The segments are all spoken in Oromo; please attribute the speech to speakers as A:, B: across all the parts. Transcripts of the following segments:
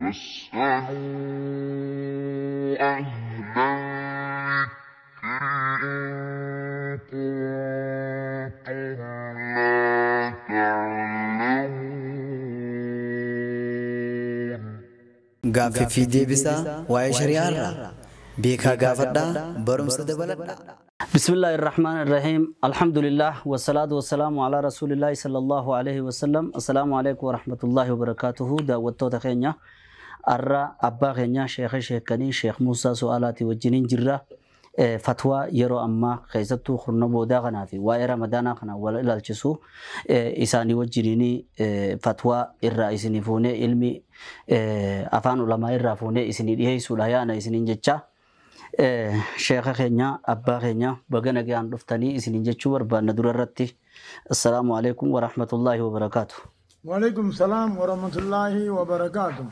A: فاسألوا أهل الذكر إن كنتم لا تعلمون.
B: Gaaffii fi deebisaa waa'ee shari'aa irraa beekaa gaafadhaa barumsa dabaladhaa.
C: بسم الله الرحمن الرحيم، الحمد لله والصلاة والسلام على رسول الله صلى الله عليه وسلم. السلام عليكم ورحمة الله وبركاته. دعوتو تخينيا أرى أبا خينيا شيخ شيخني شيخ موسى سؤالاتي وجنين جرة فتوى يرو أما خيزتو خرنا بودا غنا في واي رمضان غنا ولا إلى الجسو إساني وجنيني فتوى الرئيس نفونه علمي أفان علماء الرافونه إسني ديه سولايانا إسنين جتشا sheekha keenya abbaa keenya baga nagaan dhuftanii isinin jechuu barbaanna dura irratti. Assalaamu alaikum warahmatullaahi wabarakaatu.
D: وعليكم السلام ورحمة الله وبركاته.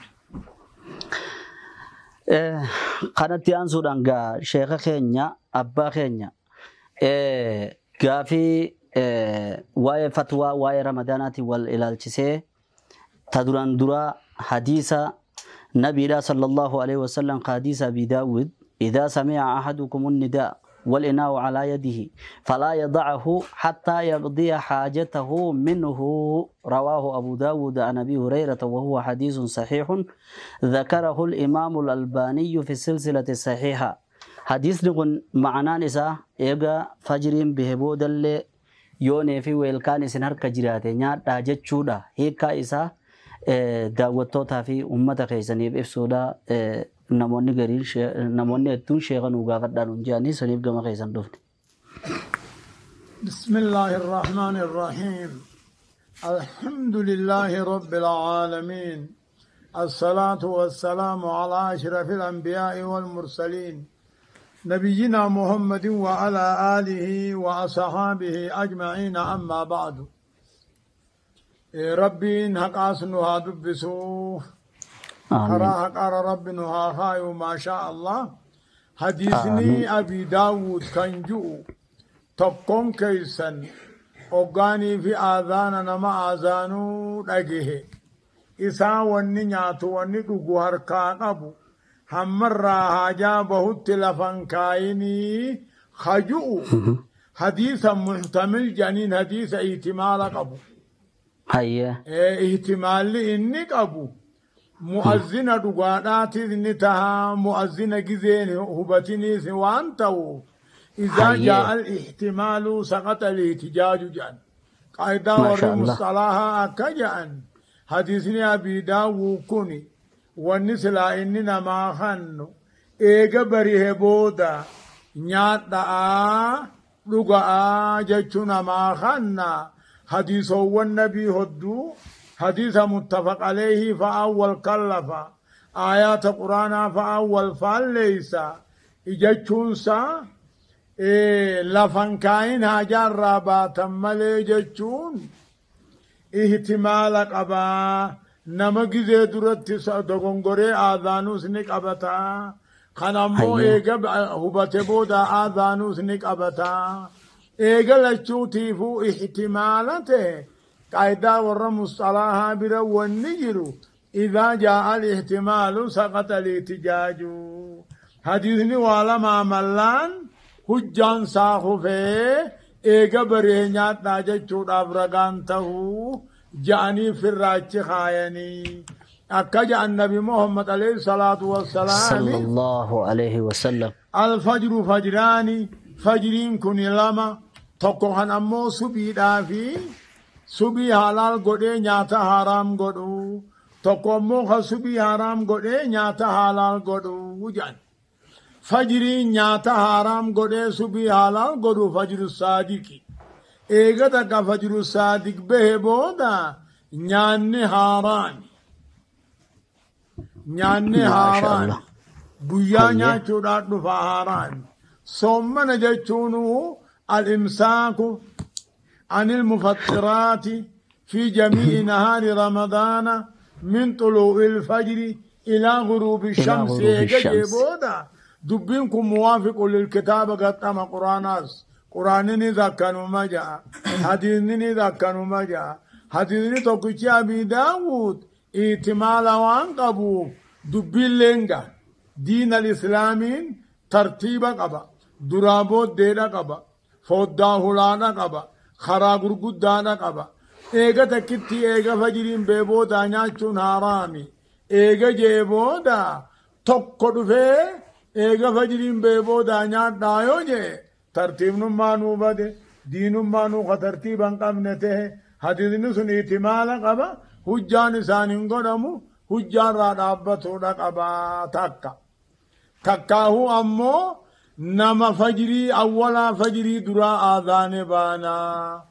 C: Kanatti aansuudhaan gaa sheekha keenya abbaa keenya gaafii waa'ee fatwaa waa'ee ramadaanaatiin wal ilaalchisee ta duraan duraa hadiisa nabiidhaa sallallahu alaihi wasallam hadiisa Abi Daawud: إذا سمع أحدكم النداء والإناء على يده فلا يضعه حتى يقضي حاجته منه. رواه أبو داود عن أبي هريرة وهو حديث صحيح ذكره الإمام الألباني في السلسلة الصحيحة. حديث نقول معناه نساء إيجا فجرين بهبود اللي يوني في ويلكان سنهر كجراتي نيا راجت شودا هيكا إسا daawwattootaa fi uummata keessaniif ibsuudha. Namoonni gariin namoonni hedduun sheeka nuu gaafadhaa nuun jedhanii saniif gama keessan dhufne.
D: بسم الله الرحمن الرحيم، الحمد لله رب العالمين، الصلاة والسلام على أشرف الأنبياء والمرسلين، نبينا محمد وعلى آله وأصحابه أجمعين، أما بعد. ربين حقاس نها دبسو karaa haqaara rabbi nu haa kaayu. Maashaa Allah, hadiisni Abi Daawud kan ju'u tokkoon keeysan hoggaanii fi aadaana nama aazaanuu dhagehe isaa wanni nyaatu wanni dhugu harkaa qabu hammarraa haajaa bahutti lafan kaayinii kaju'u hadiisa muhtamil jedhaniin, hadiisa ihtimaala qabu.
C: Hayyee.
D: Ihtimaalli inni qabu mu'azzina dhugaadhaatis ni taha, mu'azzina gizeen hubatiniis waan ta'uuf إذا جاء الاحتمال سقط الاحتجاج jedhan qaayidaa warri musxalahaa akka jedhan. Hadiisni Abii Daawud kuni wanni silaa inni namaa kannu eega barihe booda nyaadha'aa dhuga'aa jechuu namaa kanna. Hadiisowwan nabii hodduu hadiisa muttafaq alayhi fa'aa wal kallafa, aayaata quraanaa fa'aa wal faalleeysa jechuunsaa lafan kaayin haajaarraa baatan malee jechuun ihtimaala qabaa. Nama gizee duratti dogongoree aadaanuus ni qabataa, kan ammoo eega hubate booda aadaanuus ni qabataa. Eega lachuutiifuu ihtimaala ta'e qaayidaa warra musxalahaa bira wanni jiru إذا جاء الاحتمال سقط الاحتجاج. Hadiisni waa lamaa mallaan hujjaan isaa kufee eega baree nyaadhaa jechuudhaaf ragaan ta'uu ja'anii firraachi kaayanii akka ja'an Nabi Muhammad alayhi salaatu wassalaam
C: sallallahu alaihi wasallam.
D: الفجر فجران, fajriin kun lama, tokko kan ammoo subiidhaa fi subii halaal godhee nyaata haraam godhu, tokko ammoo kan subii haraam godhee nyaata halaal godhu jedhan. Fajriin nyaata haraam godhee subii halaal godhu fajru saadiqi. Eega takka fajru saadiq bahe booda nyaanni haaraami, nyaanni haaraami guyyaa nyaachuudhaan dhufa haaraami. Soommana jechuun الإمساك عن المفطرات في جميع نهار رمضان من طلوع الفجر إلى غروب الشمس. بودا دبينكم موافق للكتاب قد قرآناس قرآنني ذا كانوا ما جاء، حديثني ذا كانوا ما جاء. حديثني توكيتي أبي داود Ihtimaala waan qabuuf dubbiilleen gaha. Diin al-Islaamiin tartiiba qaba. Duraa booddeedha qaba. Foddaa hulaadha qaba. Karaa gurguddaadha qaba. Eega takkitti eega fajiriin bee boodaa nyaachuun haraami. Eega jee booda tokko dhufee eega fajiriin bee boodaa nyaadhaa yoo jee tartiibnummaa nuu bade diinummaa nuu ka tartiiba hin qabne ta'e hadiisni sun ihtimaala qaba. Hujjaan isaan hin godhamu hujjaarraa dhaabbatuudha qaba takka. Takkaahuu ammoo nama fajrii awwalaa fajrii duraa aadaane baanaa.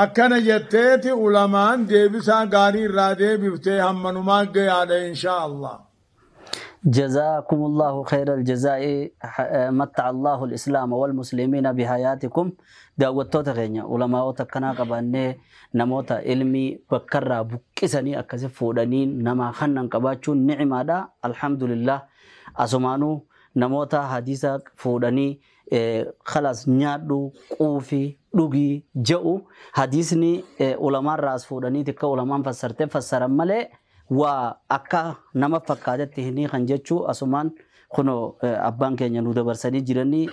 D: Akkana jetteeti ulamaan deebisaa gaarii irraa deebiftee hammanumaa gayaadha inshaa Allah.
C: جزاكم الله خير الجزاء، متع الله الإسلام والمسلمين بحياتكم. دعوتوتا غينيا علماء تكنا قباني نموتا علمي بكرة بكسني أكسف فودانين نما خنن قباتشو نعمة دا الحمد لله. أسمانو نموتا حديثة فوداني خلاص نيادو قوفي dhugi je'u hadiisni ulamaan raas fuudhanii xiqqaa ulamaan fassarte fassaran malee waa akka nama fakkaatetti hin kan jechuu asumaan kunoo abbaan keenya nu dabarsanii jiranii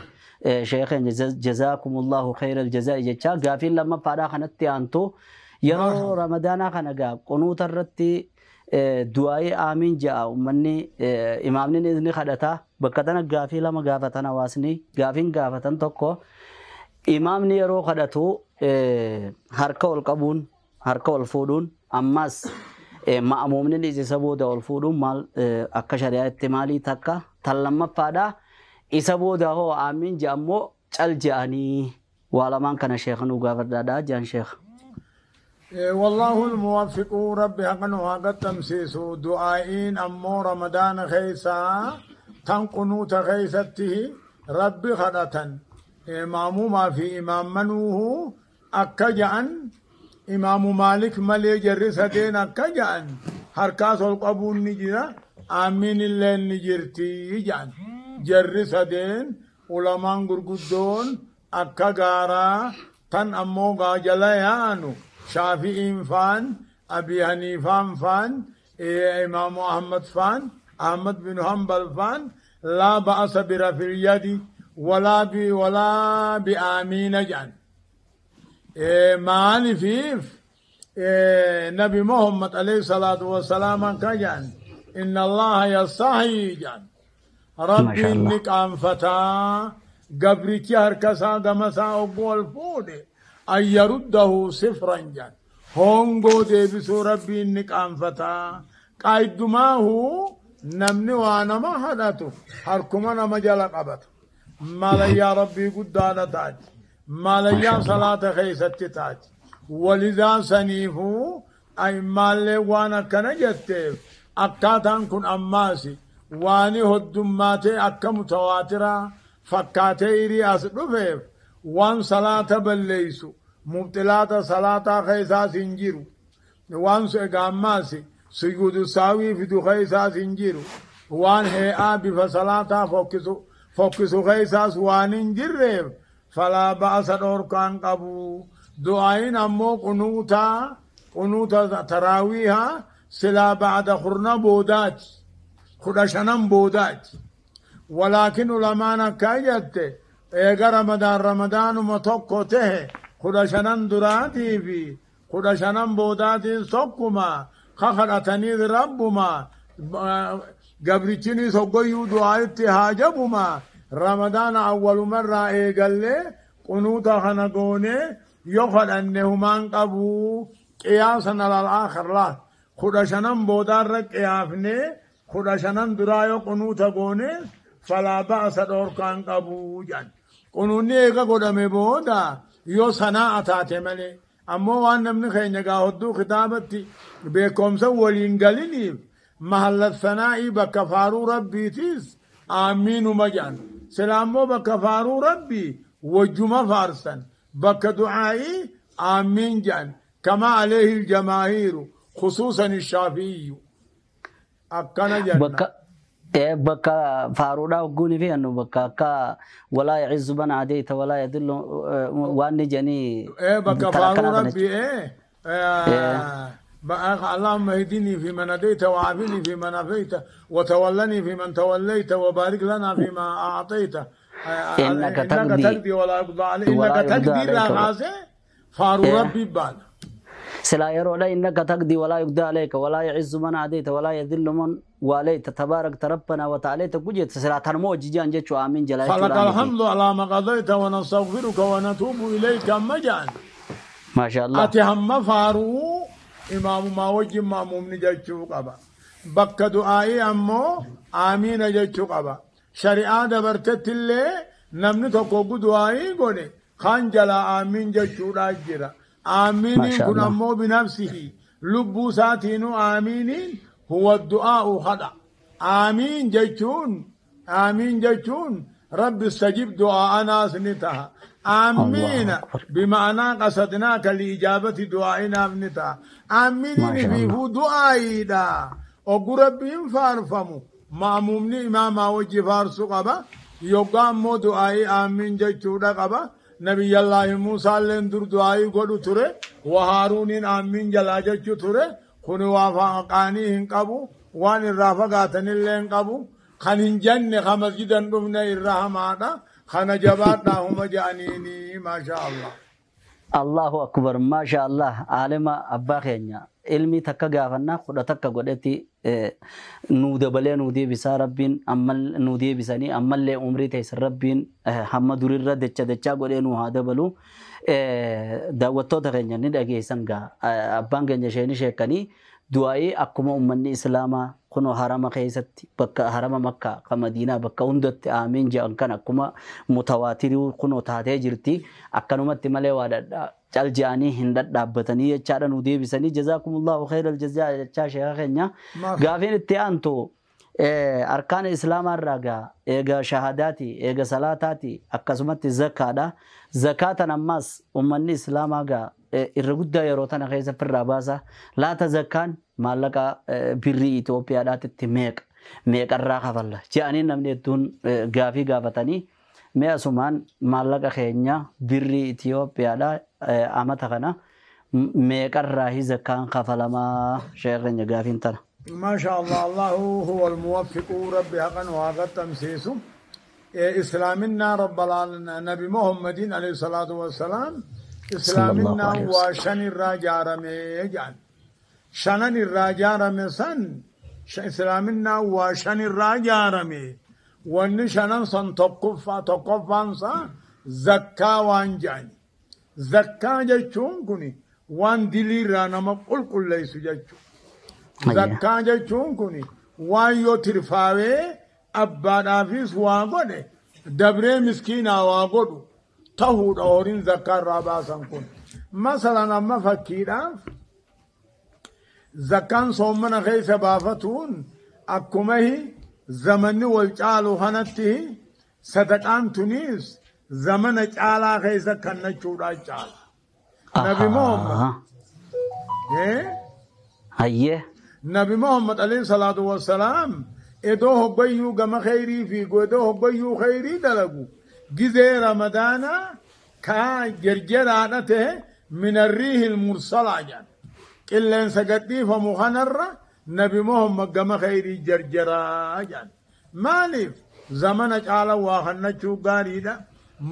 C: sheekh keenya jazaakumullahu khayral jazaa'i jechaa. Gaafiin lammaffaadhaa kanatti aantu yeroo ramadaanaa kana gaa qunuuta irratti du'aa'ii aamiin ja'a uummanni imaamni ni kadhata. Bakka tana gaafii lama gaafatan hawaasni gaafiin gaafatan tokko imaamni yeroo kadhatu harka ol qabuun harka ol fuudhuun ammas ma'amuumni isa booda ol fuudhuun maal akka shari'aatti maalii takka tan lammaffaadha isa booda hoo aamiin je'ammoo cal je'anii waa lamaan kana sheekh nuu gaafadhaadha je'an sheekh.
D: والله الموفق ربي حقا وقد تمسيس دعائين أمو رمضان خيسا تنقنوت خيسته ربي خدة إمام ما في إمام منوه أكجأن إمام مالك ملي جرسدين أكجأن هركاس القبول نجرة آمين الله نجرتي جان جرسدين علماء غرغدون أكجارا تن أمو غاجليانو شافعي فان أبي حنيفة فان إمام أحمد فان أحمد بن حنبل فان لا بأس برفع اليد ولا بآمين جان. مالي فيف نبي محمد عليه الصلاة والسلام كجان إن الله يستحي جان ربي إنك أنفتا قبرك هركسا دمسا أقول فودي أن يرده صفرا جان هونغو ديبسو ربي إنك أنفتا قايد ما هو نمني وانا ما حدته هركما نما جلق أبت ماليا ربي قدانا تاج ماليا صلاة خيست تاج ولذا سنيفو أي مالي وانا كنجتف أكاتان كن أماسي واني هدوماتي أكا متواترة فكاتي إري أسدفف وان صلاة بليسو مبتلات صلاة خيسا سنجيرو وان سيقاماسي سجود ساوي في خيسا سنجيرو وان هيئة بفصلاة فوكسو خيساس وان انجرف فلا بأس دوركان قبو دعائين أمو قنوتا تراويها سلا بعد خرنا بودات خدشنم بودات. ولكن علمانا كايت ايغا رمضان متوكو ته خدشنن دراتي في خدشنن بوداتي سوكما خخرتني ربما قبرتني سوغيو دعائتي هاجبما رمضان أول مرة ايغالي قنوتا خنقوني يخل أنهما قبو قياسا على الآخر لا خدشنن بودار قيافني خدشنن درايو قنوتا قوني فلا بأس دوركان قبو جان قنوني ايغا قدامي بودا يو صناعة تاتمالي أمو وان نمني خينيقا هدو خطابتي بكم سولين قليني محل الثناء بكفارو ربي تيس آمين مجان سلامو بكفارو ربي وجمع فارسا بك دعائي آمين جان كما عليه الجماهير خصوصا الشافعي أكنا جنة
C: بكا فارودا وقوني فيه أنه بكا كا ولا يعز من عديت ولا يذل وان جني
D: بكا فارو ربي اللهم اهدني فيمن هديت وعافني فيمن عافيت وتولني فيمن توليت وبارك لنا فيما أعطيت
C: إنك تقضي
D: ولا يقضى عليك إنك تقضي راغازي فارو ربي بان
C: سلا يرو لا إنك تقضي ولا يقضى عليك ولا يعز من عاديت ولا يذل من واليت تبارك ربنا وتعاليت كجت سلا تنمو جيجان جچو آمين جلاي
D: فلك الحمد على ما قضيت ونستغفرك ونتوب إليك مجان
C: ما شاء الله
D: أتي هم فارو إمام ما وجه ماموم نجچو قبا بك دعائي أمو آمين جچو قبا شريعة دبرتت اللي نمني تقوق دعائي قولي خان جلا آمين جچو راجرا آمين كن أمو بنفسه لبو ساتينو آمين هو الدعاء خدا آمين جچون آمين جچون رب استجب دعاءنا سنتها آمين بمعنى قصدناك لإجابة دعائنا ابنتا آمين فيه دعائي دا وقربهم فارفمو مأمومني إمام وجه فارسو قبا يقام مو دعائي آمين جيتشودا قبا نبي الله موسى لندر دعائي قدو تري وهارون آمين جلا جيتشو تري خنوا فاقانيهن قبو وان الرافقاتن اللين قبو خنين جن خمسجدا رفنا الرحمة خنا جباتنا هم جانيني ما شاء الله
C: الله أكبر ما شاء الله عالم أبا خينيا علمي تكا غافنا خدا تكا غدتي نودبلي نودي بسا ربين أمل نودي بساني أمل لي عمري تيس ربين هم دوري را دچا دچا غدي نو هذا بلو دعوتو تخينيا ندغي سنغا أبان غنيا شيني شيكني دعائي أكما أمني إسلاما كنو حرم خيست بك حرم مكة كمدينة بك أندت آمين جان كان أكما متواتر كنو تاتي جرتي أكنمت ملي وادا جال جاني هندت دابتني يچارا نودي بسني جزاكم الله خير الجزاء يچا شيخ خنيا غافين اتيانتو أركان الإسلام الرجا إيجا شهاداتي إيجا صلاتاتي أكسمت زكاة زكاة نماس أمني إسلام أجا الرجودة يروتنا خيزة في الرباسة لا تزكان مالك بري إثيوبيا لا تتميك ميك الراحة والله جاني نمني دون غافي غافتني ما سمان مالك خينيا بري إثيوبيا لا أمتنا ميك الراهي زكان خفلما شيخ غافين ترى
D: ما شاء الله الله هو الموفق ربي حقا وهذا تمسيسه إسلامنا رب العالمين نبي محمد عليه الصلاة والسلام إسلامنا وشن الراجارمي جان شنن الراجارمي سن إسلامنا وشن الراجارمي ونشنن سن تقفا تقفانسا زكا وانجان زكا جچون كوني وان دلي رانما قل قل ليس جچون زكا جچون كوني وان يو ترفاوي أبادافيس واغودي دبري مسكينا واغودو تهود أورين زكاة راباسان كون مثلا أما فكيراف زكاة صومنا خيس بافتون أكمه زمن والجالو هنته صدقان تونيس زمن جالا خيس كنا چورا جالا نبي محمد
C: هيه
D: نبي محمد عليه الصلاة والسلام ادو هبيو غم خيري في ادو هبيو خيري دلقو جزء رمضان كا جرجرانته من الريح المرسلة جان إلا إن سقطي فمخنر نبي محمد جم خيري جرجرا جان مالف زمن على واخنا شو غاري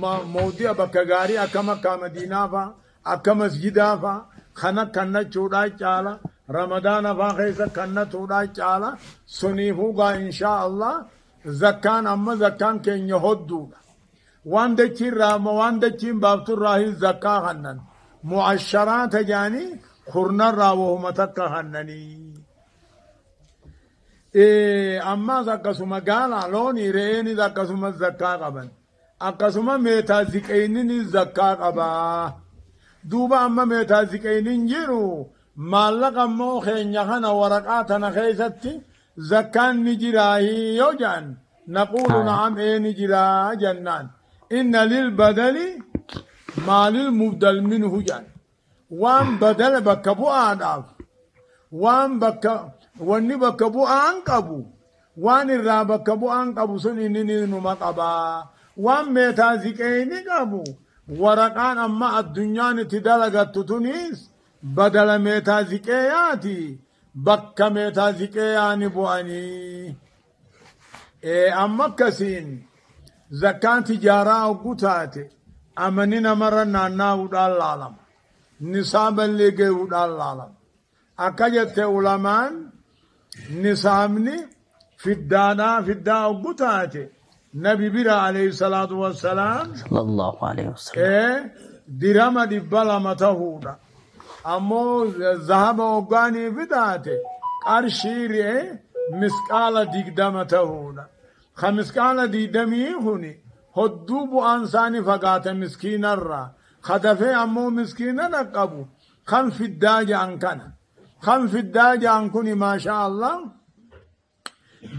D: ما موضع بك غاري أكما كمدينة فا أكما مسجد فا خنا كنا چودا چالا رمضان فا خيس كنا چودا چالا سنيفوغا إن شاء الله زكان أما زكان كن يهدو وان دچی رام وان دچی بابتو راهی زکا خنن معشرات جانی خرنا راوه متک خننی اما زکا گالا لونی رینی زکا سما زکا قبن اکا سما میتا زکینی زکا قبا دوبا اما میتا زکینی جیرو مالک امو خینیا خنا ورقاتنا خیستی زکان نجراهی یو جان نقول نعم اے نجرا جنان إن للبدل ما للمبدل منه جان وان بدل بكبو آداف وان بك واني بكبو آنقبو وان الرا بكبو آنقبو سن إنني نمقبا وان ميتازيكيني قبو ورقان أما الدنيا نتدلقت تونس Badala meetaa ziqeeyaati bakka meetaa ziqeeyaa ni bu'anii. Amma akkasiin zakkaan tijaaraa hogguu taate amani namarra naannaa'uudhaan laalama. Nisaaballee gahuudhaan laalama. Akka jette ulamaan nisaabni fiddaadhaa fiddaa hogguu taate nabi bira alayhi salaatu wassalaam
C: Sallallahu alaihi wasallam.
D: Dirama 200 tahuudha. Ammoo zahaba hoggaanii fitaate qarshii ri'ee misqaala 20 tahuudha. Ka misqaala 20 kuni hodduu bu'aan isaanii fagaate miskiinarraa. Ka dafee ammoo miskiina dhaqqabu kan fiddaa ja'an kana. Kan fiddaa ja'an kuni maasha Allah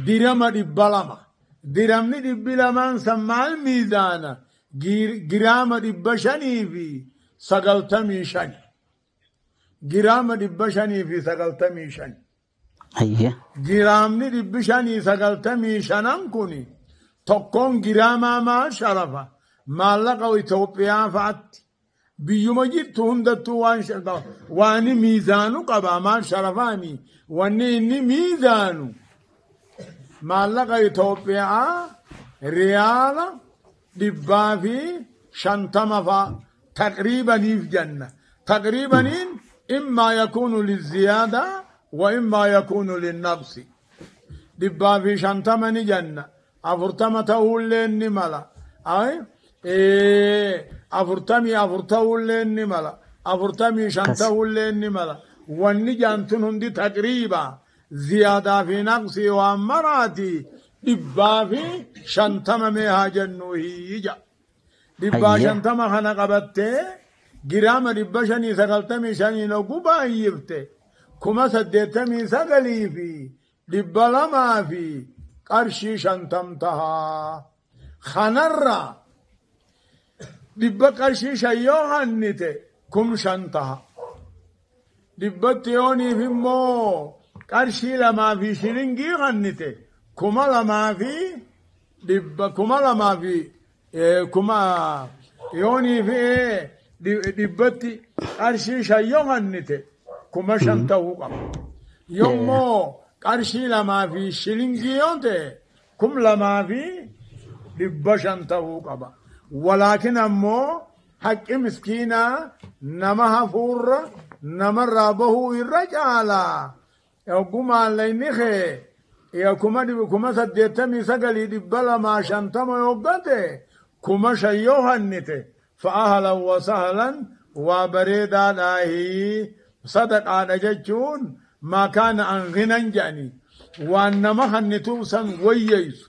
D: dirama 200. Diramni 200 san maal miizaana? Giraama 595. Giraama 595.
C: Hayyee.
D: Giraamni 595 kuni tokkoon giraamaa maal sharafa? Maallaqa Itoophiyaa fa'aatti. Biyyuma jirtu hundattuu waan miizaanu qaba maal sharafaami? Wanni inni miizaanu maallaqa Itoophiyaa riyaala 150 fa'a taqriibaniif jenna. Taqriibaniin immaa yakuunu liziyaada wa immaa yakuunu linnaqsi. 150 ni jenna. 40 ta'uullee ni mala. 44 ta'uullee ni mala. 45 ta'uullee ni mala. Wanni jaantun hundi taqriiba. Ziyaadaa fi naqsii waan maraati. 150 mee haa jennu hiyya. 150 kana qabattee giraama 595 oguu baay'ifte 89,200 fi qarshii 50 tahaa. Kanarraa 100 qarshii 5 yoo hannite 5,000 taha. 100 yooniif immoo qarshii 2 fi shilingii hannite 2,200 2,000 fi kuma yoonii fi 100 qarshii 5 yoo hannite 5,000 ta'uu qaba. Yoommoo qarshii 2 fi shilingii yoo ta'e 2,500 ta'uu qaba. Walaakin ammoo haqqi miskiinaa nama hafuurra namarraa bahuu irra caalaa. Oggumaan layni kee 89,250 yoggate 5,000 yoo hannite fa'ahlan wa sahlan waa bareedaadhaahi sadaqaadha jechuun maa kaana an ghinan jedhanii waan nama hannitu san wayyeessu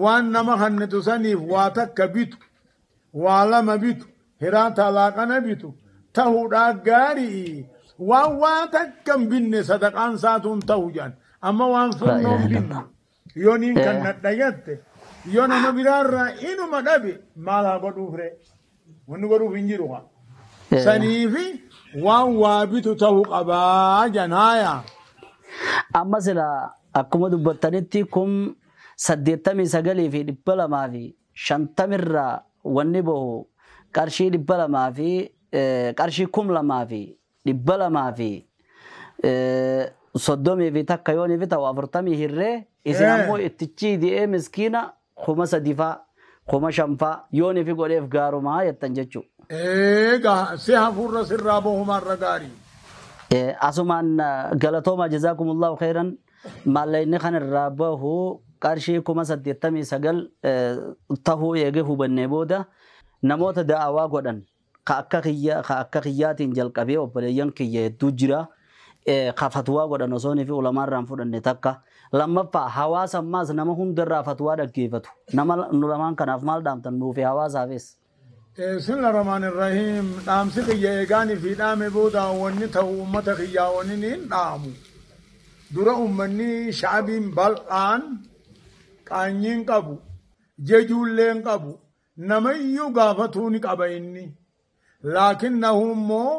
D: waan nama hannitu saniif waa takka bitu waa lama bitu hiraata laaqana bitu tahuudhaa gaarii waan waa takka hin binne sadaqaan saatuun tahu jedhan. Amma waan furnoon binne yoo niin kan nadhagatte yoo nama biraarraa inuma dhabe maal haa godhuuf ree? Wanni godhuuf hin jiru haa. Saniifi waan waa bitu ta'uu qabaa jedhan haaya.
C: Amma sila akkuma dubbattanitti 89,250 irraa wanni bahu qarshii 200 fi qarshii 2,200 fi 31 fi takka yoonii fi ta'u 40 hirree isin ammoo ittichi di'ee miskiina 3,000 fa'a 5,000 fa'a yoonii fi godheef gaarumaa jettan jechuudha.
D: Egaa si hafuurra sirraa bahumarra gaarii.
C: Asumaan galatooma jazaakumullahu khairan maallaqni kan irraa bahu qarshii 89,000 tahuu eegee hubannee booda namoota da'awaa godhan ka akka kiyyaatiin jalqabee obboleeyyan kiyya hedduu jira. Ka fatwaa godhan osoo fi ulamaarraan fudhanne takka. Lammaffaa hawaasa ammaas nama hundarraa fatwaa dhaggeeffatu. Nama nu lamaan kanaaf maal dhaamtan nuufi hawaasaafis?
D: Bismillah rahmaan irrahiim dhaamsi kiyya eegaanii fi dhaame booda wanni ta'u uummata kiyyaa wanni niin dhaamu. Dura uummanni sha'abiin bal'aan qaanyiin qabu jejuulleen qabu namayyuu gaafatuu ni qaba inni. Laakinnahu immoo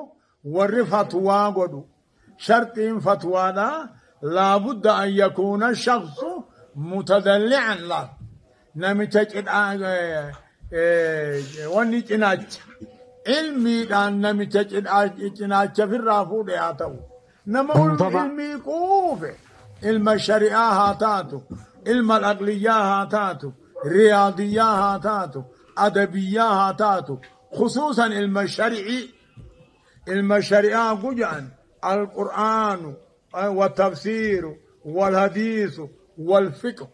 D: warri fatwaa godhu sharxiin fatwaadhaa laabudda an yakuuna shakhsu mutadalli'an laal namicha cidhaa wanni cinaacha Ilmiidhaan namicha cinaacha firraa fuudhe haa ta'u. Nama ilmii quufe ilma shari'aa haa taatu, ilma aqliyyaa haa taatu, riyaadiyyaa haa taatu, adabiyyaa haa taatu, khusuusan ilma shari'ii. Ilma shari'aa guja'an alqur'aanu والتفسير والحديث والفقه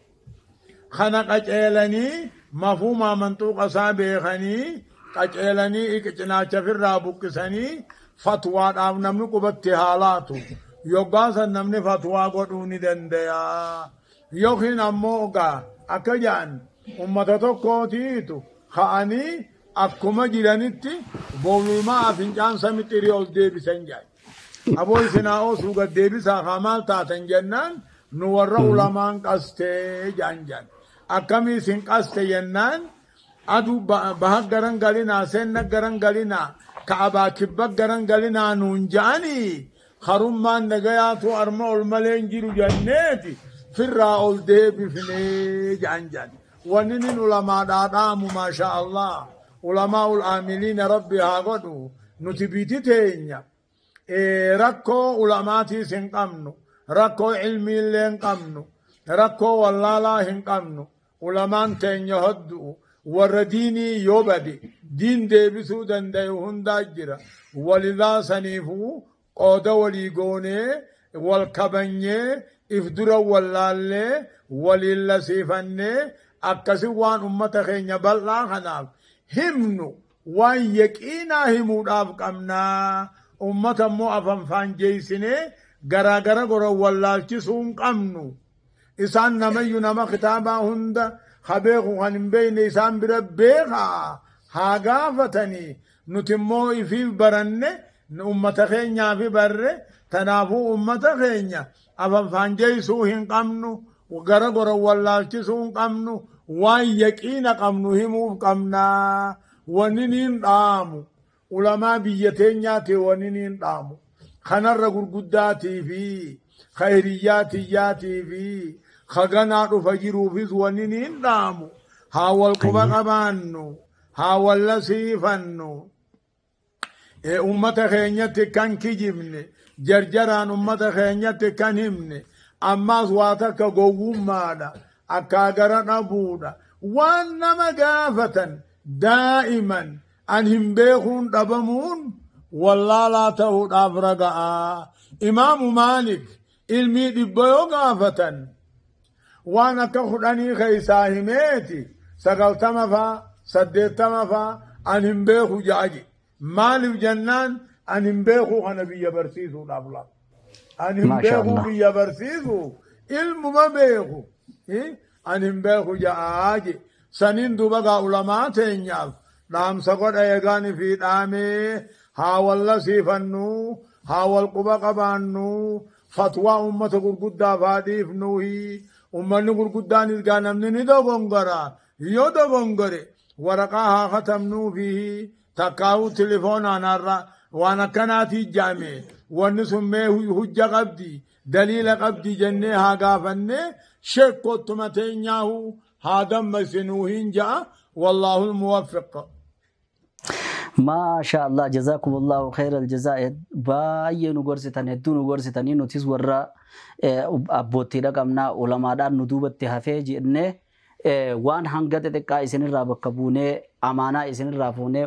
D: kana qaceelanii mafhuumaa manxuuqa isaa beekanii qaceelanii cinaacha firraa buqqisanii fatwaadhaaf namni qubatti haa laatu. Yoggaa san namni fatwaa godhuu ni danda'a. Yookiin ammoo ogaa akka jedhan ummata tokkootiitu ka'anii akkuma jiranitti boolumaa fincaan samixirii ol deebisan jedhan. Aboo isinaa oosuu gad deebisaa haa maal taatan jennaan nu warra ulamaan qastee jedhan jedhan. Akkamii isin qaste jennaan aduu baha garan galinaa seenna garan galinaa ka'abaa kibba garan galinaa nuun ja'anii harummaan nagayaatu arma ol malee hin jiru jenneeti firraa ol deebifnee ja'an jedhan. Wanni nin ulamaadhaa dhaamu maasha Allah ulamaa ul aamiliina rabbi haa godhu nuti biti teenya rakkoo ulamaatiis hin qabnu rakkoo ilmiillee hin qabnu rakkoo wallaalaa hin qabnu ulamaan teenya hoddu'u warra diinii yoo bade diin deebisuu danda'u hundaa jira walidaa saniifuu qooda walii goonee wal kabanyee if dura wallaallee waliin lasiifannee akkasi waan ummata keenya bal'aa kanaaf himnu waan yaqiinaa himuudhaaf qabnaa ummata immoo afanfaan jeeysinee garaagara gora wallaalchisuu hin qabnu. Isaan namayyu nama kitaabaa hunda ha beeku kan hin beekne isaan bira beekaa haa gaafatanii nuti immoo ifiif baranne ummata keenyaafi barre tanaafuu ummata keenya afanfaan jeeysuu hin qabnu gara gora wallaalchisuu hin qabnu waan yaqiina qabnu himuuf qabnaa wanni niin dhaamu ulamaa biyya teenyaati wanni niin dhaamu kanarra gurguddaatii fi khayriyyaatii fi kaganaa dhufa jiruufis wanni niin dhaamu haa wal quba qabaannu haa wal lasiifannu ummata keenyatti kan kijibne jarjaraan ummata keenyatti kan himne ammaas waa takka gowwummaadha akkaa gara dhabuudha waan nama gaafatan daa'iman an hin beekuun dhabamuun wallaalaa ta'uudhaaf raga'a. Imaamu Maalik ilmii dhibba yoo gaafatan waan akka 10 keessaa himeeti 90 faa 80 faa an hin beeku ja'aji. Maaliif jennaan an hin beeku kana biyya barsiisuudhaaf laa. An hin beeku biyya barsiisu ilmuma beeku an hin beeku ja'aji. Saniin duuba gaa ulamaa teenyaaf dhaamsa godha eegaanii fi dhaamee haa walla siifannu haa wal quba qabaannu fatwaa ummata gurguddaaf haa dhiifnuuhi ummanni gurguddaanis gaa namni ni dogongora yoo dogongore waraqaa haa katabnuufi takkaa'uu tilifoonaan har'a waan akkanaatii jaame wanni sun mee hujja qabdi daliila qabdi jennee haa gaafannee sheekkottuma teenyaahu haa dammasinuu hin ja'a wallaahu almuwaffiq.
C: Maasha Allah jazakumullahu khairal jazaa baay'ee nu gorsitan hedduu nu gorsitanii nutis warra abboottiidha qabnaa ulamaadhaan nu duubatti hafee jennee waan hanga xixiqqaa isinirraa bakka buunee amaanaa isinirraa fuunee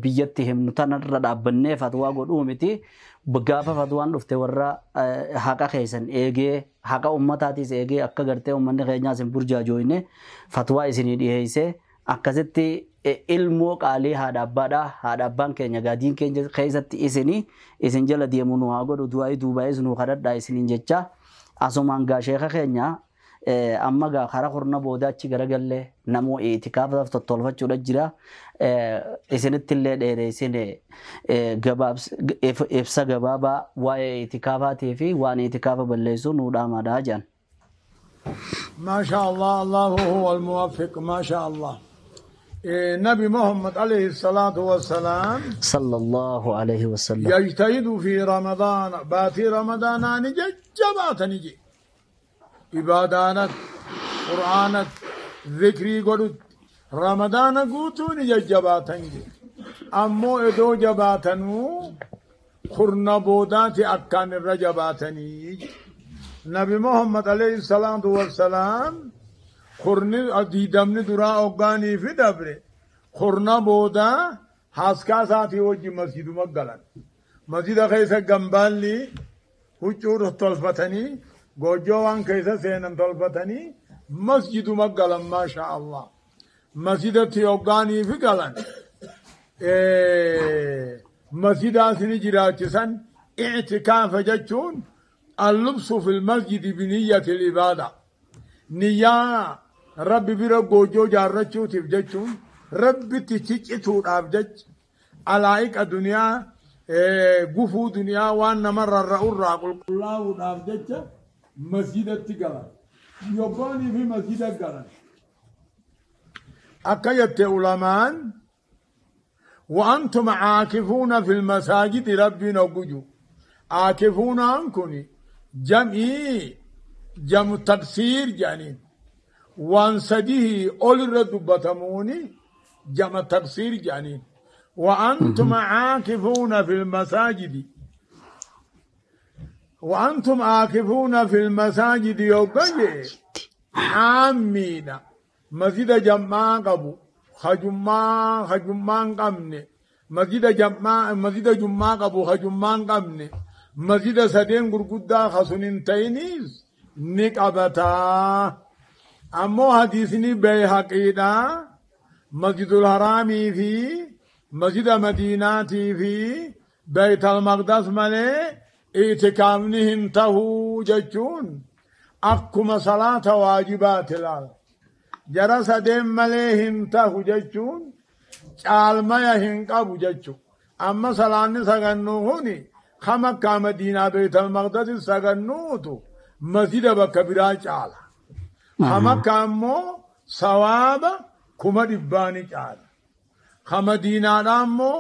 C: biyyatti himnu tanarra dhaabbannee fatwaa godhuu miti gaafa fatwaan dhufte warra haqa keessan eegee haqa ummataatis eegee akka gartee ummanni keenyaas hin burjaajooyne fatwaa isinii dhiyeessee akkasitti ilmoo qaalii haadha abbaadha haadha abbaan keenya gaadiin keenya keessatti isinii isin jala deemu nu haa godhu du'aa'ii duubaa'is nu kadhadhaa isiniin jecha asumaan gaa sheeka keenya amma gaa karaa horna booda achi garagallee namoo itikaafaaf tottolfachuudha jira isinitti illee dheereessine ibsa gabaabaa waa'ee itikaafaatii fi waan itikaafa balleessu nuu dhaamaadhaa jedhan.
D: ما شاء الله الله هو الموفق ما شاء الله. نبي محمد عليه الصلاة والسلام
C: صلى الله عليه وسلم
D: يجتهد في رمضان باتي رمضان نجي جبات نجي عبادانت قرآنت ذكري قلت رمضان قوتو نجي جبات نجي Ammoo edoo jabaatanuu kurna boodaati akkaan irra jabaatanii. Nabi Muhammad alayhi salaatu wassalaam kurni 20 duraa hoggaanii fi dabre kurna boodaa haaskaa isaatii wajjin masjiduma galan. Masjida keessa gambaalli huccuu tolfatanii goojjoo waan keessa seenan tolfatanii masjiduma galan maasha Allah. Masjidatti hoggaanii fi galan. Masjidaas ni jiraachisan i'tikaafa jechuun allubsu fil masjidi biniyyati ibaada. Niyyaa rabbi bira goojjoo jaarrachuutiif jechuun rabbitti ciccituudhaaf jecha alaa'iqa duniyaa gufuu duniyaa waan nama rarra'urraa qulqullaa'uudhaaf jecha masjidatti galan. Yoggoonii fi masjida galan. Akka jette ulamaan وأنتم عاكفون في المساجد ربي نوجو عاكفون أنكني جمعي جمع تكسير جانين وان سديه أول ردبتموني جمع تكسير جانين وأنتم عاكفون في المساجد وأنتم عاكفون في المساجد يوجي عامين مسجد جمع قبو خجمان قمني مسجد جمع مسجد جمعة قبو خجمان قمني مسجد سدين غرغدا خسنين تينيز نقبتا أمو حديثني بيهقيدا مسجد الحرام في مسجد مدينة في بيت المقدس ملي اعتكافني انتهو جچون أكما صلاة واجبات لال jara sadeen malee hin tahu jechuun caalmaya hin qabu jechu. Amma salaanni sagannuu kuni kama akka Madiinaa Beetal Maqdasi sagannuutu masjida bakka biraa caala. Kama akka ammoo sawaaba 100,000 caala. Ka Madiinaadhaa ammoo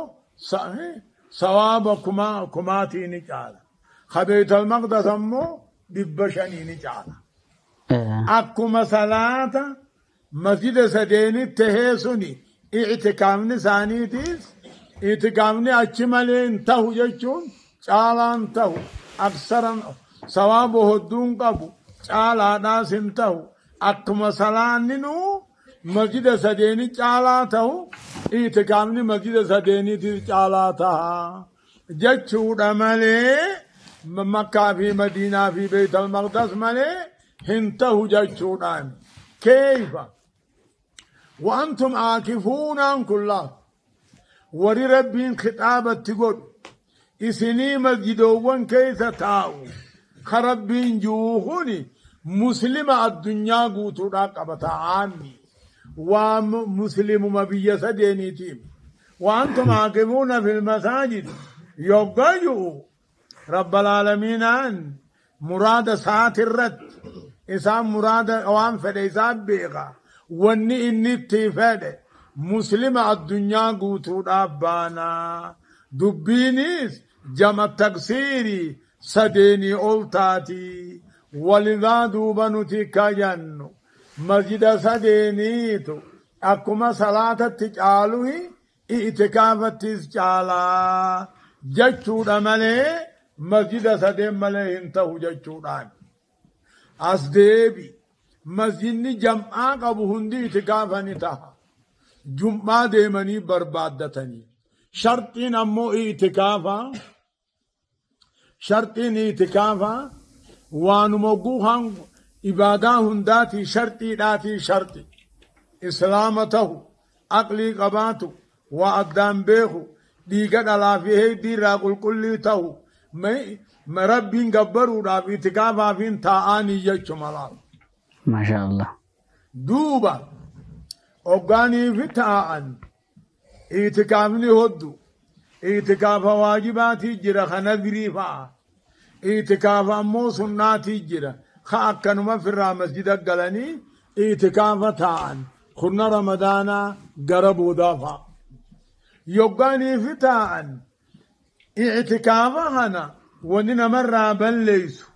D: sawaaba 2,000 caala. Ka Beetal Maqdas ammoo 500 caala. Akkuma salaata مسجد سديني تهيسوني اعتكافني سانيتيس اعتكافني أجمالين تهو جيشون چالان تهو أكثر ثوابه الدون قبو چالا ناس تهو أكما سلانينو مسجد سديني چالا تهو اعتكافني مسجد سديني تيس چالا تها جيشون أمالي مكة في مدينة في بيت المقدس مالي هنتهو جيشون أمالي كيف وأنتم عاكفون كلها وري ربين خطابة تقول إسني مسجدوان كيف تاو خربين جوهوني مسلم الدنيا قوتو راقبة عامي ومسلم مبي سديني تيم وأنتم عاكفون في المساجد يقجوا رب العالمين أن مراد ساعة الرد إسام مراد أوان فديساب بيغا واني إني تفاده مسلم الدنيا قوتو ربانا دبينيس جمع تقصيري سديني أولتاتي ولذا دوبانو تكاجنو مسجد سدينيتو أكما صلاة تجعلوه اعتكافة تجعلا جتشو دمالي مسجد سدين مالي انتهو جتشو دان as deebi masjidni jam'aa qabu hundi itikaafa ni taha. Jum'aa deemanii barbaaddatanii. Sharxiin ammoo itikaafa sharxiin itikaafa waanuma guuhaan ibaadaa hundaatii sharxiidhaatii sharxi. Islaama tahu aqlii qabaatu waa addaan beeku dhiiga dhalaa fi heddii irraa qulqullii tahu rabbiin gabbaruudhaaf itikaafaafin taa'anii jechuma laal.
C: Maasha Allah.
D: Duuba hoggaaniifi taa'an itikaafni hoddu itikaafa waajibaatii jira ka nadrii fa'a itikaafa ammoo sunnaatii jira ka akkanuma firraa masjida galanii itikaafa taa'an kurna ramadaanaa gara boodaa fa'a. Yoggaaniifi taa'an itikaafa kana wanni namarraa balleeysu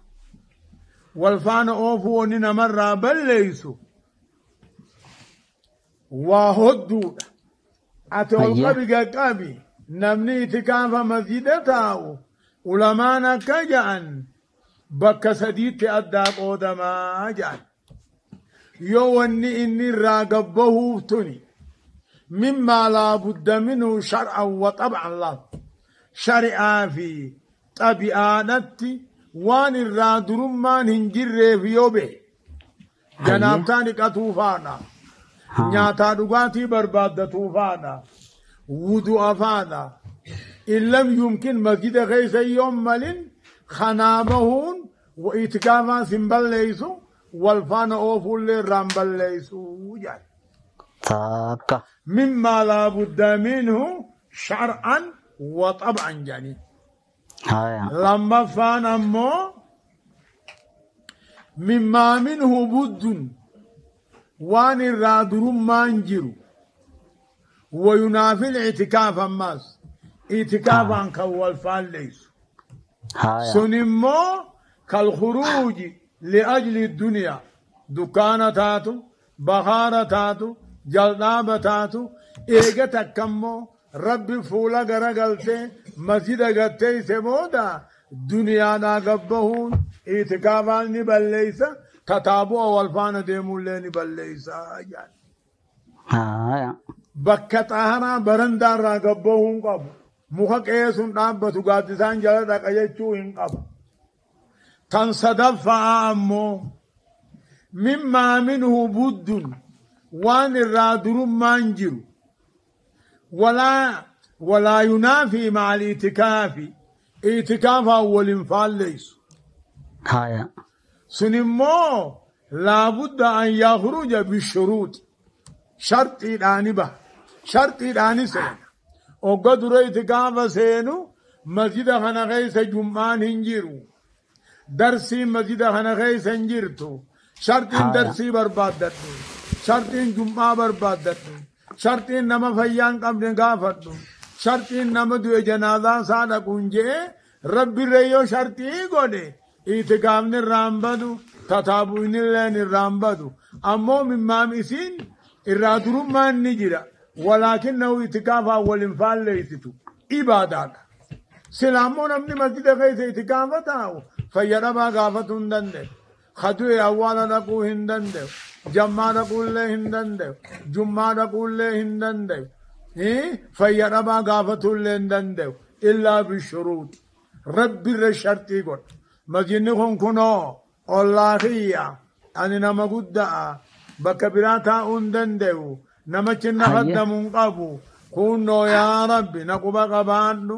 D: walfaana oofuu wanni namarraa balleeysu waa hodduudha. Ati ol qabi qaqqabi Namni itikaafa masjida taa'u ulamaan akka ja'an bakka sadiitti addaa qoodamaa ja'an. Yoo wanni inni irraa gabbahuuf tuni mimmaa laa budda minhu shar'an wa xab'an laal. Shari'aa fi xabi'aadhatti waan irraa durummaan hin jirreef yoo behe janaabtaa dhiqatuu faadha. Nyaataa dhugaatii barbaaddatuu faadha. Wudu'a faadha. In lam yumkin masjida keessa yoon malin kanaa bahuun itikaafaan sin balleeysu wal faana oofuullee irraan balleeysu jedha.
C: Takka.
D: Mimmaa laa budda minhu shar'an wa xab'an jedhanii. Lammaffaan ammoo mimmaa minhu buddun waan irraa durummaan jiru wayunaafil itikaaf ammaas itikaafaan kan wal faalleessu. Sun immoo kalkhuruuji liajli duniyaa dukkaana taatu bakaara taatu jal'aaba taatu eega takka immoo rabbi fuula garagaltee masjida gatteeyse booda duniyaadhaa gabbahuun itikaafaan ni balleeysa tataabu'a wal faana deemuullee ni balleeysa jedhan. Bakka xaharaa barandaarraa gabbahuu hin qabu. Muka qe'ee sun dhaabbatu gaaddisaan jala dhaqa jechuu hin qabu. Tan sadaffaa ammoo mimmaa minhu buddun waan irraa durummaan jiru. Walaa yunaafii macal itikaafi itikaafaan waliin faalleessu. Sun immoo laabudda an yakhruja bishuruuxi sharxiidhaani baha. Sharxiidhaani seena. Ogga dura itikaafa seenu masjida kana keessa jum'aan hin jiru. Darsiin masjida kana keessa hin jirtu. Sharxiin darsii barbaaddadhu. Sharxiin jum'aa barbaaddadhu. Sharxiin nama fayyaa hin qabne gaafadhu. Sharxiin nama du'e janaazaa isaa dhaquun je'ee rabbirree yoo sharxii godhe itikaafni irraa hin badu tataabuunilleen irraa hin badu. Ammoo mimmaam isiin irraa durummaan ni jira. Walaakinnahu itikaafaan wal hin faalleessitu ibaadaadha. Sila ammoo namni masjida keessa itikaafa taa'u fayya dhabaa gaafatuu hin danda'u. Kadu'e awwaala dhaquu hin danda'u. Jammaa dhaquullee hin danda'u. Jummaa dhaquullee hin danda'u. Fayya dhabaa gaafatuullee hin danda'u. Illaa bishuruuti. Rabbirra sharxii godha. Masjidni kun kunoo ollaa kiyya ani nama guddaa bakka biraa taa'uu hin danda'u. Namachi na khaddamu hin qabu. Kunnoo yaa Rabbi na quba qabaadhu.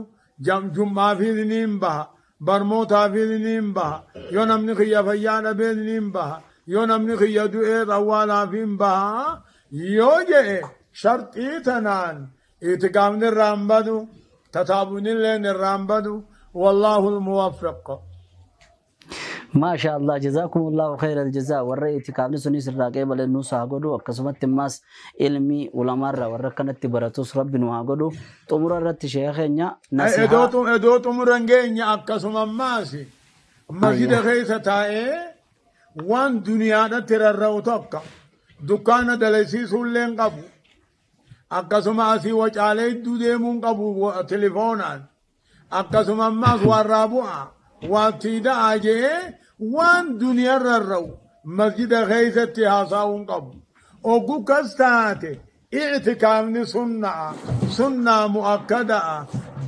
D: Jum'aafiis niin baha. Barmootaafis niin baha. Yoo namni kiyya fayyaa dhabees niin baha. Yoo namni kiyya du'ee awwaalaaf hin baha. Yoo je'e sharxii tanaan itikaafni irraa hin badu. Tataabuunilleen irraa hin badu. Wallaahu almuwaffiq.
C: Maasha Allah jazakumullahu khairal jazaa warra itikaafni sunis irraa qeebale nuus haa godhu akkasumatti immaas ilmi ulamaarraa warra akkanatti baratus rabbi nu haa godhu xumura irratti sheekha keenya nasihaa
D: Edoo xumura hin geenye akkasuma ammaas masjida keessa taa'ee waan duniyaadhatti rarra'u tokko dukkaana dalasiisuullee hin qabu. Akkasuma asii wacaalee hedduu deemuu hin qabu telefoonaan. Akkasuma ammaas warraa bu'a waa tiida'aa je'ee waan duniyaa rarra'u masjida keessatti haasa'uu hin qabu. Oggu kas taate i'tikaafni sunna'a sunnaa mu'akkada'a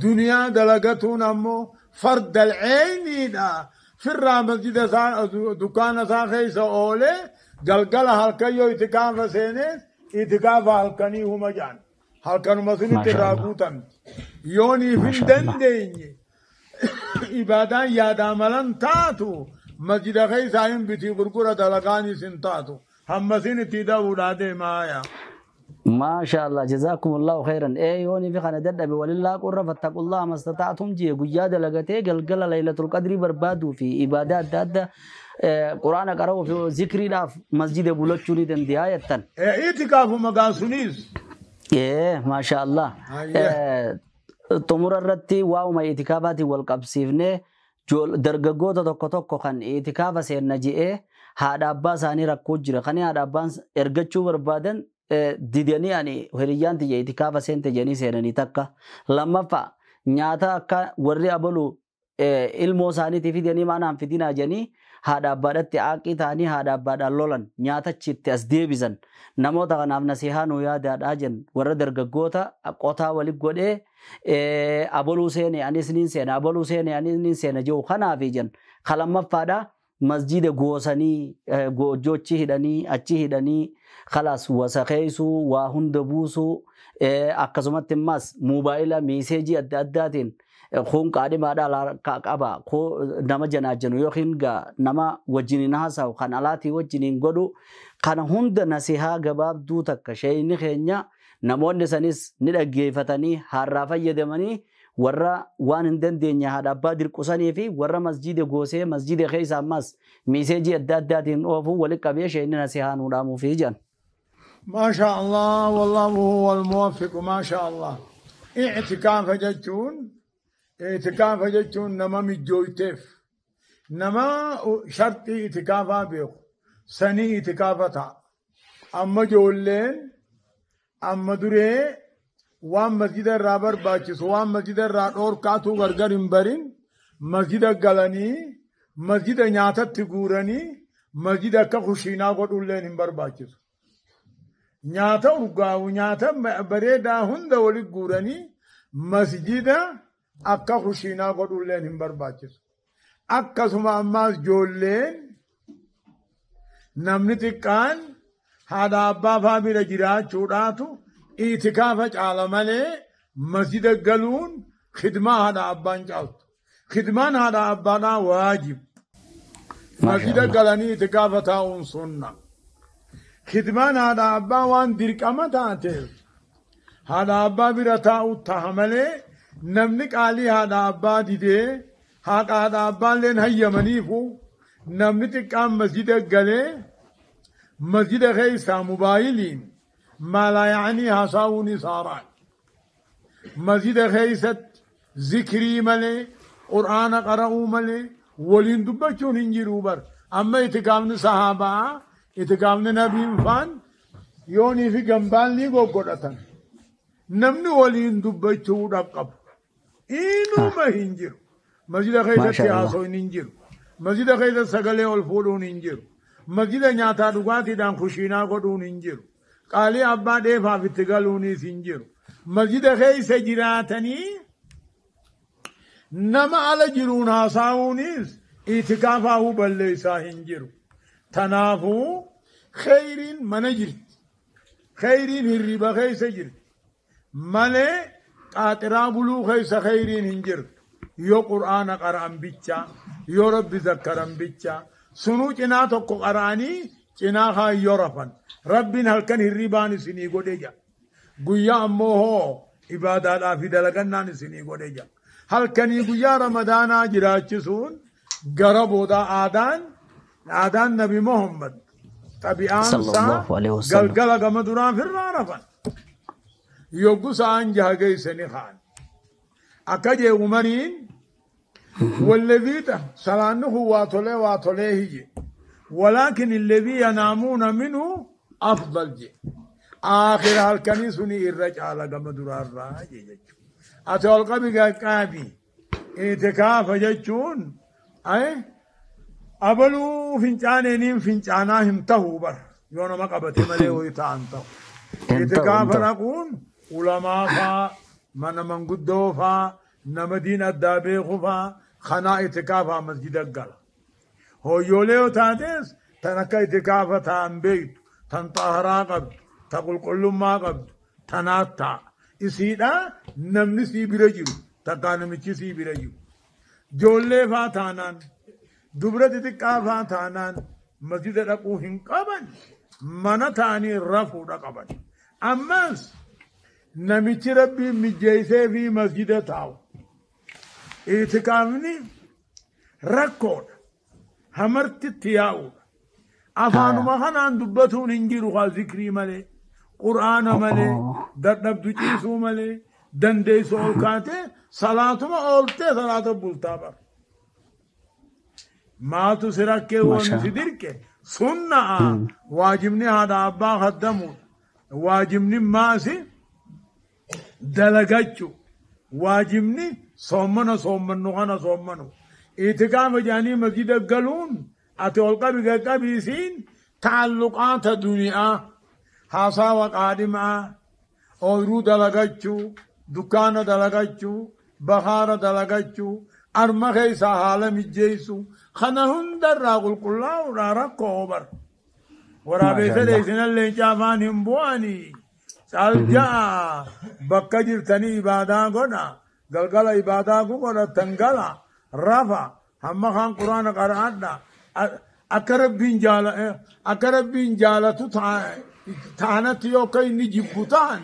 D: duniyaa dalagatuun ammoo fardal ceyniidha. Firraa masjida isaa dukkaana isaa keessa oolee galgala halkan yoo itikaafa seenees itikaafa halkanii huma jaan. Halkanuma sunitti irraa guutamti. Yooniif hin dandeenye ibaadaan yaadaa malan taatu masjida keessaa hin bitii gurgura dalagaanis hin taatu. Hammasiin itti da'uudhaa deemaa.
C: Maasha Allah jazakumullahu khairan. Yooni fi kana dadhabe walillaa qurra fattaqullaha mastata'tum jee guyyaa dalagatee galgala laylatul qadrii barbaaduu fi ibaadaa adda addaa quraana qara'uu fi zikriidhaaf masjida bulachuu ni danda'a jettan.
D: Itikaafu maqaan sunis.
C: Maasha Allah. Xumura irratti waa'uma itikaafaatiin wal qabsiifnee dargaggoota tokko tokko kan itikaafa seenna je'ee haadha abbaa isaanii rakkoo jira. Kan haadha abbaan ergachuu barbaadan Didanii ani hiriyyaan tiyya itikaafa seente jedhanii seenanii takka. Lammaffaa nyaata akka warri abalu ilmoo isaaniitii fidanii maanaan fidinaa jedhanii haadha abbaadhatti aaqii ta'anii haadha abbaadhaan lolan nyaatachi itti as deebisan. Namoota kanaaf nasihaa nuu yaadaadhaa jennu warra dargaggoota qotaa walit godhee abaluu seene anis niin seena abaluu seene anis niin seena jiru kanaafi jennu. Ka lammaffaadha masjida goosanii goojjoo achi hidhanii achi hidhanii khalaas wasaqeessuu waa hunda buusuu akkasumatti immas moobaayila message adda addaatiin kun qaadhimaadhaa qaba nama janaajanu yookiin nama wajjiniin haasa'u kan alaatii wajjiniin godhu kana hunda nasihaa gabaabduu takka sheeyni keenya namoonni sanis ni dhaggeeffatanii har'aa fayyadamanii warra waan hin dandeenye haadha abbaa dirqusanii fi warra masjida goosee masjida keessa ammas message adda addaatiin oofuu walitti qabee sheeyni nasihaa nuu dhaamuufii jedhan.
D: ما شاء الله، والله هو الموفق. ما شاء الله، اعتكاف jechuun، اعتكاف jechuun nama mijjooyteef nama sharxii itikaafaa beeku sanii itikaafa ta'a. Amma ijoolleen amma duree waan masjida irraa barbaachisu waan masjida irraa dhoorkaatuu gargar hin barin masjida galanii masjida nyaatatti guuranii masjida akka kushiinaa godhulleen hin barbaachisu. Nyaata urgaa'u nyaata bareedaa hunda walitti guuranii masjida akka kushiinaa godhulleen hin barbaachisu. Akkasuma ammaas ijoolleen namni xiqqaan haadha abbaa faa bira jiraachuudhaatu itikaafa caala malee masjida galuun khidmaa haadha abbaan caaltu. Khidmaan haadha abbaadhaa waajib. Masjida galanii itikaafa taa'uun sunna. Khidmaan haadha abbaa waan dirqama taateef haadha abbaa bira taa'u taha malee namni qaalii haadha abbaa didee haadha haadha abbaalleen hayyamaniifu namni xiqqaan masjida galee masjida keessaa mobaayiliin maalaa yaanii haasa'uun isaaraan. Masjida keessatti zikrii malee qur'aana qara'uu malee waliin dubbachuun hin jiru bar. Amma itikaafni sahaabaa itikaafni nabiin faan yoonii fi gambaalni goggodhatan. Namni waliin dubbachuu qabu. Inuma hin jiru. Masjida keessatti haasawin hin jiru. Masjida keessatti sagalee ol fuudhuun hin jiru. Masjida nyaataa dhugaatiidhaan kushiinaa godhuun hin jiru. Qaalii abbaa dheefaaf itti galuunis hin jiru. Masjida keessa jiraatanii nama ala jiruun haasa'uunis itikaafaa balleessaa hin jiru. Tanaafuu kheyriin mana jirti. Kheyriin hirriba keessa jirti. Malee qaaxiraa buluu keessa kheyriin hin jirtu. Yoo qur'aana qara'an bicha, yoo rabbi zakkaran bicha, sunuu cinaa tokko qara'anii cinaa kaan yoo rafan. Rabbiin halkan hirribaan isinii godhe jira. Guyyaa ammoo hoo ibaadaadhaa fi dalagannaan isinii godhe jira. Halkanii guyyaa ramadaanaa jiraachisuun gara boodaa aadaan Nabi Muhammad xabi'aan isaa galgala gama duraan firraa rafan. Yoggu sa'aan jaha geessanii kaan. Akka jee Umariin والذي سلانه واتولي واتولي هي ولكن الذي ينامون منه أفضل جي آخر هالكنيسوني الرجع على قم درار راجي أتولقى بقابي اعتكاف جتشون أي أبلو فنجانين فنجاناهم تهو بر يونا ما قبتي ملي ويتان تهو اعتكاف نقول علماء فا من من قدو فا nama diin addaa beeku faa kanaa itikaafaa masjida gala. Hoyyoolee yoo taates tan akka itikaafa ta'an beektu tan xaharaa qabdu ta qulqullummaa qabdu tanaat ta'a. Isiidha namni sii bira jiru takkaa namichi sii bira jiru. Ijoollee faa taanaan dubra xixiqqaa faa taanaan masjida dhaquu hin qaban mana ta'anii rafuudha qaban. Ammas namichi rabbiin mijjeessee fi masjida taa'u. Itikaafni rakkoodha. Hamartitti yaa'uudha. Afaanuma kanaan dubbatuun hin jiru haa zikrii malee, qur'aana malee, dadhabdu ciisuu malee, dandeessu ol kaatee salaatuma ooltee salaata bultaa bara. Maaltu si rakkee waan si dirqe sunna'a waajibni haadha abbaa haddamuudha. Waajibni maasi dalagachu. Waajibni soommana soommannu kana soommanu. Itikaafa jedhanii masjida galuun ati ol qabi qaqqabiisiin taalluqaata duniyaa haasawa qaadhimaa ooyiruu dalagachuu dukkaana dalagachuu bakaara dalagachuu arma keessaa haala mijjeessu kana hundarraa qulqullaa'uudhaa rakkoo bar. Waraabeessa dheessinan leencaa afaan hin bu'anii calja'a bakka jirtanii ibaadaa godha galgala ibaadaa godhattan gala rafa hamma kaan quraana qara'adha akka rabbiin jaalatu taanatti yoo akka inni jibbu ta'an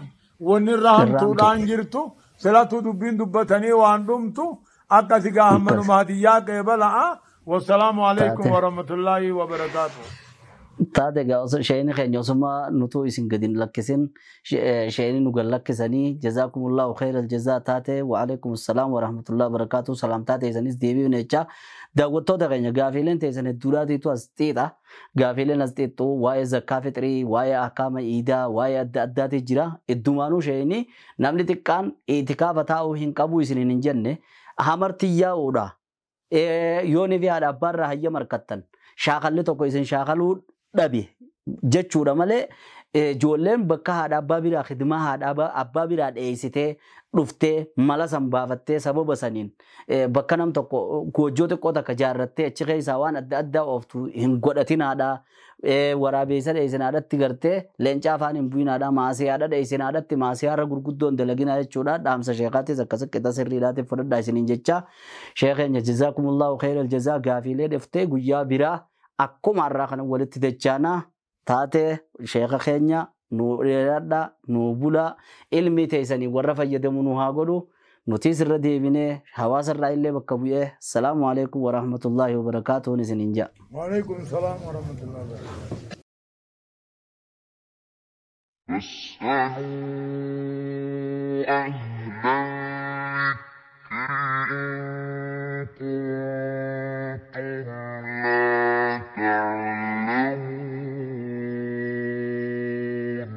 D: wanni irra hamtuudhaan jirtu silatu dubbiin dubbatanii waan dhumtu akkasi gaa hammanuma hadiyyaa qeebala'a. Wassalaamu alaikum warahmatullaahi wabarakaatuh.
C: Taate egaa sheeyni keenya osuma nutuu isin gadi hin lakkisin sheeyni nu gad lakkisanii jazaakumullahu khairal jazaa taate wa alaikum assalaam wa rahmatullahi wa barakaatuh salaamtaa teessanis deebiin jechaa daawwattoota keenya gaafiileen teessan hedduudhaatiitu as xiixa gaafiileen as xiixxu waa'ee zakkaa fixrii waa'ee ahkaama iidaa waa'ee adda addaati jira heddumaanuu sheeyni namni xiqqaan itikaafa taa'uu hin qabu isiniin hin jenne hamarti yaa'uudha yoonii fi haadha abbaarraa hayyama harkattan shaakalli tokko isin shaakaluu dhabe jechuudha malee ijoolleen bakka haadha abbaa biraa khidmaa haadha abbaa biraa dheessitee dhuftee mala san baafattee sababa saniin bakka nam tokko goojjoo xiqqoo takka jaarrattee achi keessaa waan adda addaa ooftu hin godhatin haadha waraabeessa dheessin haadhatti gartee leencaa afaan hin bu'in haadha maasii haadha dheessin haadhatti maasii har'a gurguddoon dalaginaa jechuudha dhaamsa sheekaatis akkas qixa sirriidhaatiif fudhadhaa isiniin jecha sheekeenya jazaakumullahu khairal jazaa gaafiilee dhuftee guyyaa biraa akkuma har'aa kana walitti dachaanaa taate sheeka keenya nu dheeradha nu bula ilmi teessanii warra fayyadamu nu haa godhu nutis irra deebinee hawaasa irraa illee bakka bu'ee salaamu alaikum warahmatullaahi wabarakaatuun isiniin jedha.
D: Waalaikum salaam warahmatullaahi wabarakaatuh.
A: فاسألوا أهل الذكر إن كنتم لا تعلمون.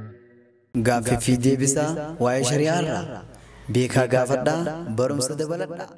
B: Gaaffii fi deebisaa waa'ee shari'aa irraa beekaa gaafadhaa barumsa dabaladhaa.